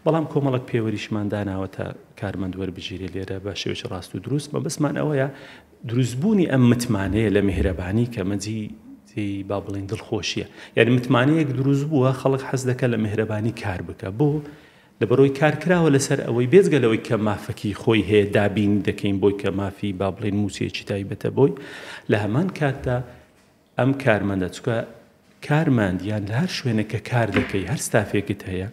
بەڵام کۆمەڵک پێوەریشمان داناوە تا کارمەند وەربگیرێ لێرە بە شێوەیەکی ڕاست و دروست مەبەستمان ئەوەیە دروستبوونی ئەم متمانەیە لە میهرەبانی کە مەجی جێی با بڵێین دڵخۆشیە یعنی متمانەیەک دروست بووە خەڵک حەز دەکە لە میهرەبانی کار بکە بۆ لەبەرەوەی کار کراوە لەسەر ئەوەی بێجگە لەوەی کە مافەکی خۆی هەیە دابین دەکەین بۆی کە مافی با بڵێین مووچەیەکی تایبەتە بۆی لە هەمان کاتدا ئەم کارمەندە چونکە کارمەند یان لە هەر شوێنێک کە کار دەکەی هەر ستافێکت هەیە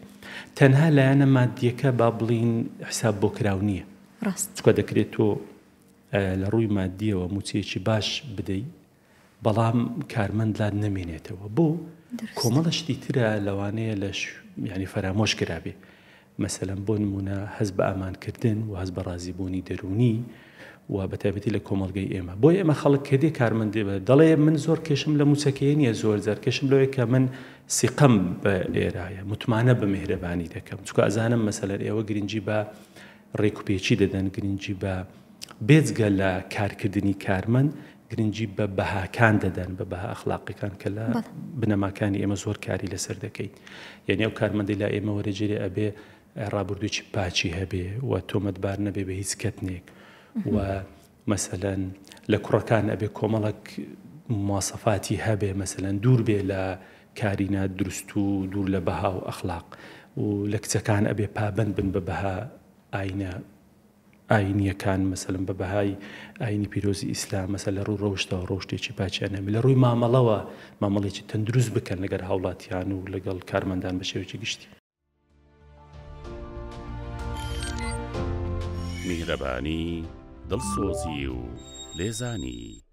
تەنها لایەنە مادیەکە با بڵین حساب بۆ کراو نییە ڕاست چونکە دەکرێت تۆ لە ڕووی مادیەوە مووچەیەکی باش بدەی بەڵام کارمەند لات نەمێنێتەوە بۆ کۆمەڵە شتی ترە لەوانەیە لە ینی فەرامۆش کرابێ مەسەلەن بۆ نمونە هەست بە ئامانکردن و هەست بە ڕازیبوونی دەروونی و بە تایبەتی لە کۆمەڵگەی ئێمە بۆ ئێمە خەڵک کە دێ کارمەند دێ دەڵێ من زۆر کێشم لە موچەکەی نییە زۆر جار کێشم لەوەیە کە من سیقەم بە ئێرایە متمانە بە میهرەبانی دەکەم چونکە ئەزانم مەسەلەن ئێوە گرنگی بە ڕێکوپێکی دەدەن گرنگی بە بێجگە لە کارکردنی کارمەند گرنگی بە بەهاکان دەدەن بە بەها ئەخلاقیەکان کە لە بنەماکانی ئێمە زۆر کاری لەسەر دەکەین یعنی ئەو کارمەندی لا ئێمە وەرەگیرێ ئەبێ ڕابردووی پاچی هەبێ و تۆمەتبار نەبێ بە هیچ کەتنێک و مەسەلەن لە کوڕەکان ئەبێ کۆمەڵک مواسەفاتی هەبێ مەسەلەن دوور بێ لە کاری نادروست و دوور لە بەها و ئەخلاق و لە کچەکان ئەبێ پابند بن بە بەها ئاینە ئاینیەکان مەسەلەن بە بەهای ئاینی پیرۆزی ئیسلام مەسەل لە ڕووی ڕەوشتەوە ڕەوشتێکی پاکیان هەبێ لە ڕووی مامەڵەوە مامەڵێکی تەندروست بکەن لەگەر هاوڵاتیان و لەگەڵ کارمەندان بە شێوەیەکی گشتی. میهرەبانی، دڵسۆزی و لێزانی.